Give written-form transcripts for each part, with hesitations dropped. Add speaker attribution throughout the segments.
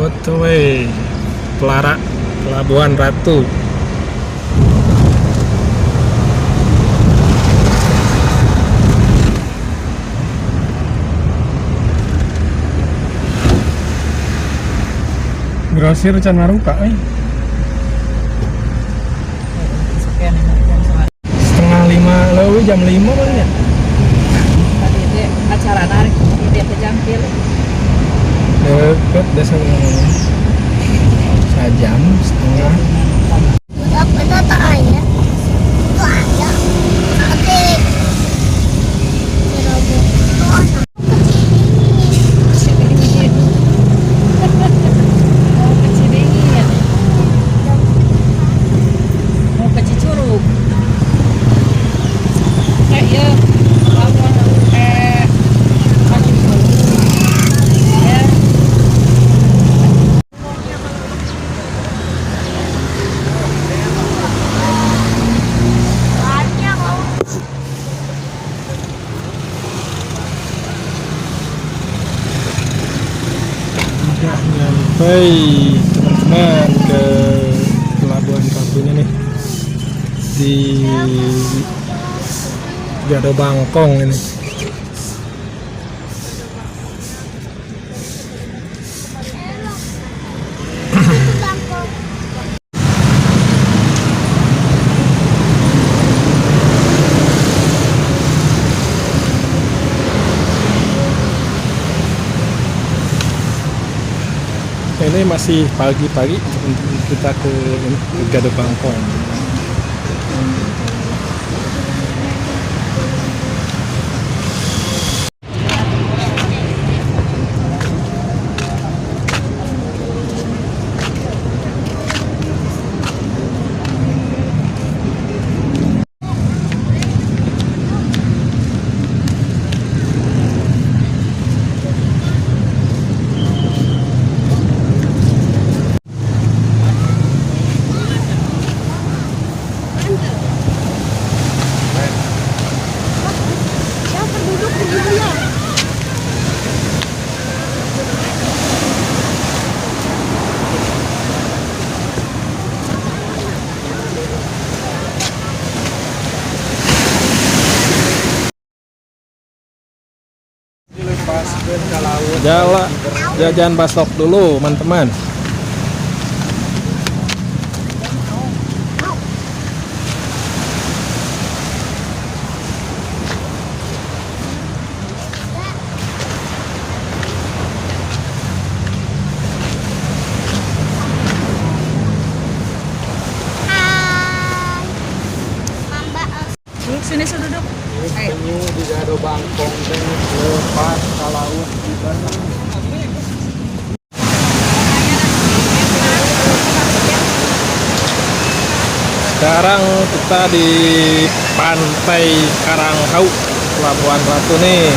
Speaker 1: Waterway Pelara, Pelabuhan Ratu. Grosir can maruka eh. 4.30 leuwih jam 5 paling ya.
Speaker 2: Tadi teh acara narik di ke Jangkil.
Speaker 1: Deket desa 1.5 jam.
Speaker 3: Apa itu tak ayah? Itu ayah. Oke.
Speaker 2: Cidingin. Mau ke Cidingin. Mau ke Cicurug. Eh iya, lamun ke Cicurug. Ya.
Speaker 3: Banyak loh.
Speaker 1: Udah nyampe teman-teman ke Pelabuhan Ratunya nih di Gado Bangkong ini.
Speaker 3: Bangkok.
Speaker 1: Ini masih pagi-pagi teman-teman, kita ke Gado Bangkong.
Speaker 3: Siapa duduk di mana?
Speaker 1: Dilepaskan ke laut. Jalan jajan basok dulu, teman-teman.
Speaker 3: Hai. Mamba.
Speaker 2: Duduk sini, sudah duduk. Ayo.
Speaker 1: Penyu di Gado Bangkong teh lepas ke laut di Bandung. Sekarang kita di Pantai Karanghau, Pelabuhan Ratu nih.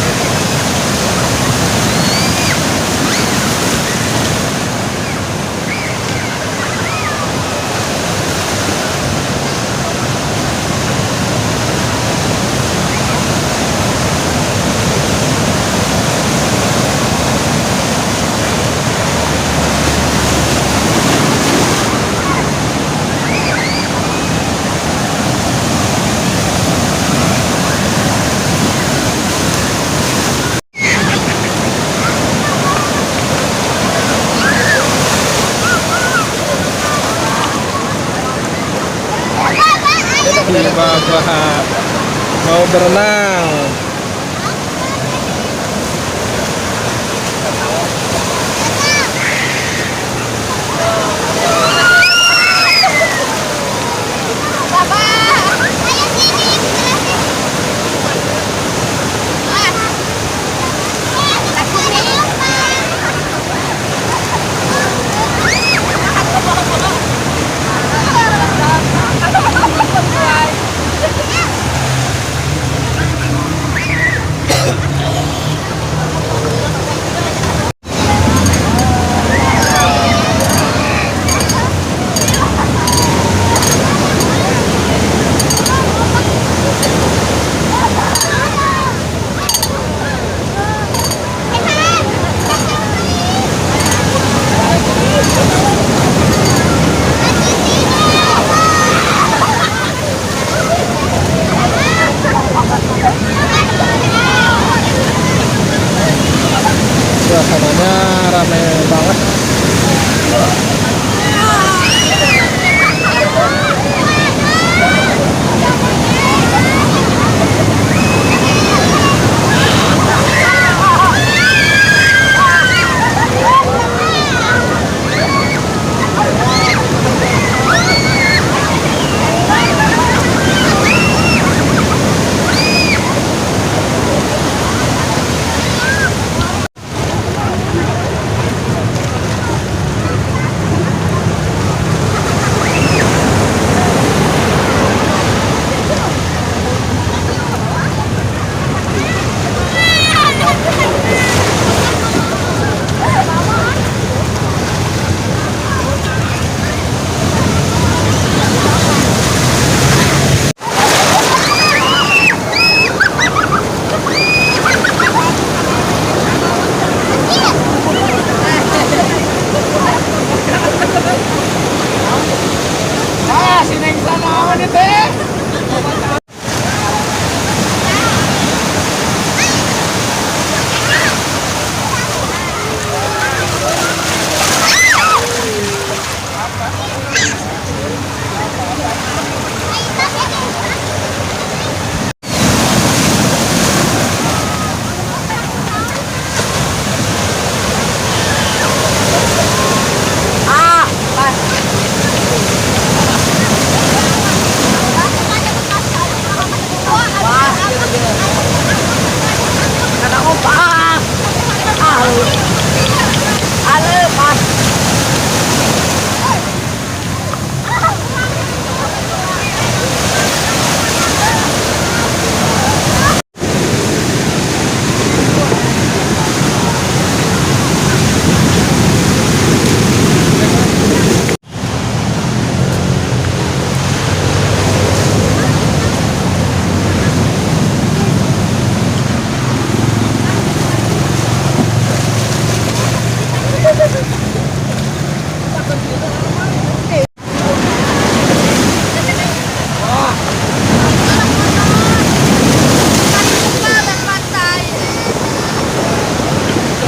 Speaker 1: Bapak mau berenang.
Speaker 3: Baba. Ayo sini.
Speaker 1: Suasananya rame banget.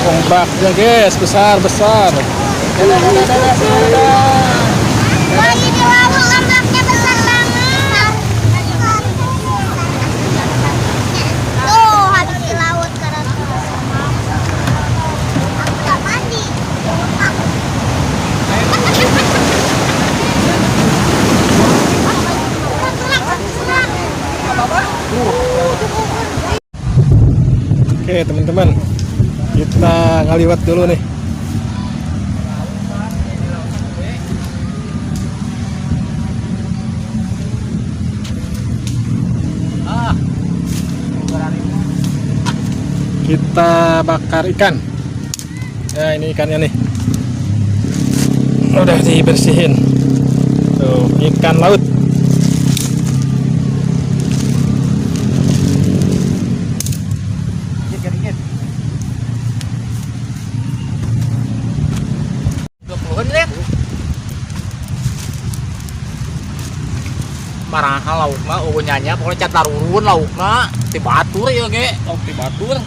Speaker 1: Ombaknya guys, besar-besar.
Speaker 3: Lagi di laut ombaknya besar banget. Tuh, habis di laut karena aku udah mandi.
Speaker 1: Oke teman-teman, kita ngaliwat dulu nih. Kita bakar ikan. Nah, ini ikannya nih. Udah dibersihin. Tuh, ikan laut.
Speaker 4: Marahal laukna eueuh nyanya pokoknya cat larurun laukna ti batur ieu ge lauk ti batur.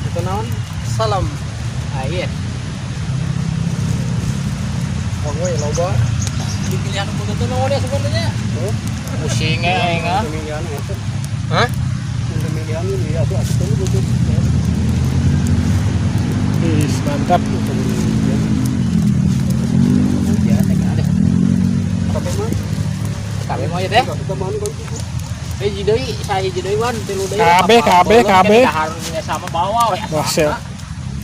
Speaker 1: Itu naon? Salam.
Speaker 4: Ah iya.
Speaker 1: Wong we loba.
Speaker 4: Dipilihan kudu teh naon ya sebenarnya? Pusing ge aing ah.
Speaker 1: Hah? Ih, mantap.
Speaker 4: Ya teh ada. Kabeh mah ya teh. Hiji deui, sahiji deui wan, tilu deui.
Speaker 1: Kabeh, kabeh, kabeh.
Speaker 4: Dahar sama bawa we.
Speaker 1: Wah, sel.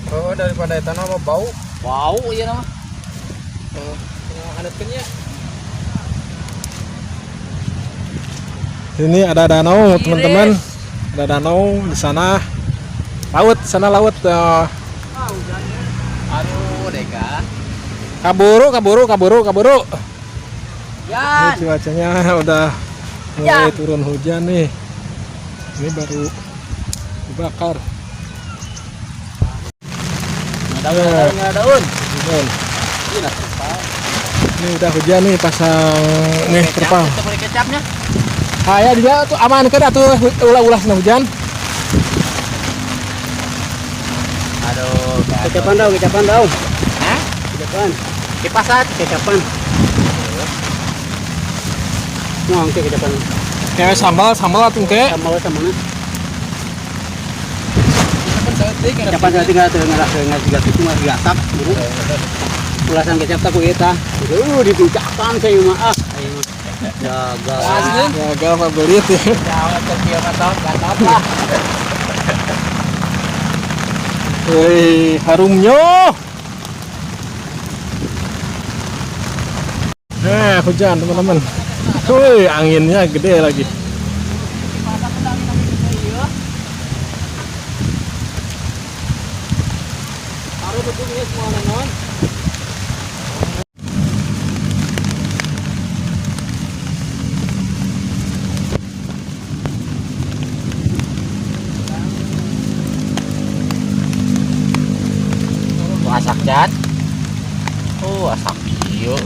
Speaker 5: Oh, daripada eta mah bau.
Speaker 4: Bau ieu mah.
Speaker 1: Oh, hanetkeun ya. Ini ada danau, teman-teman. Ada danau di sana. Laut, sana laut.
Speaker 4: Aduh, deka.
Speaker 1: Kaburu, kaburu, kaburu, kaburu.
Speaker 4: Ya.
Speaker 1: Ini cuacanya udah mulai turun hujan nih. Ini baru dibakar.
Speaker 4: Daun, daun.
Speaker 1: Hujan. Ini udah hujan nih, pasang nih terpal.
Speaker 4: Kecapnya.
Speaker 1: Kayak dia tuh aman kan atuh ulah-ulah sana hujan.
Speaker 4: Aduh.
Speaker 6: Kecapan dong, kecapan dong.
Speaker 4: Hah?
Speaker 6: Kecapan,
Speaker 4: Kipasan.
Speaker 6: kecapan. Mau angke kecapan.
Speaker 1: Kayak sambal, sambal atuh ke.
Speaker 6: Sambal sama mana? Kecapan saya tinggal tuh ngarah ngarah tiga itu mah digasak gitu. Ulasan kecap tak ku eta. Dipicakan saya mah ah. Ayo mah. Jaga.
Speaker 1: Gagal favorit ya.
Speaker 4: Jangan tertiap atau enggak apa.
Speaker 1: Wih, harumnya. Nah, hujan teman-teman. Wih, anginnya gede lagi.
Speaker 6: Taruh betulnya semua non.
Speaker 4: Tuh asak jan. Oh, asak ieu.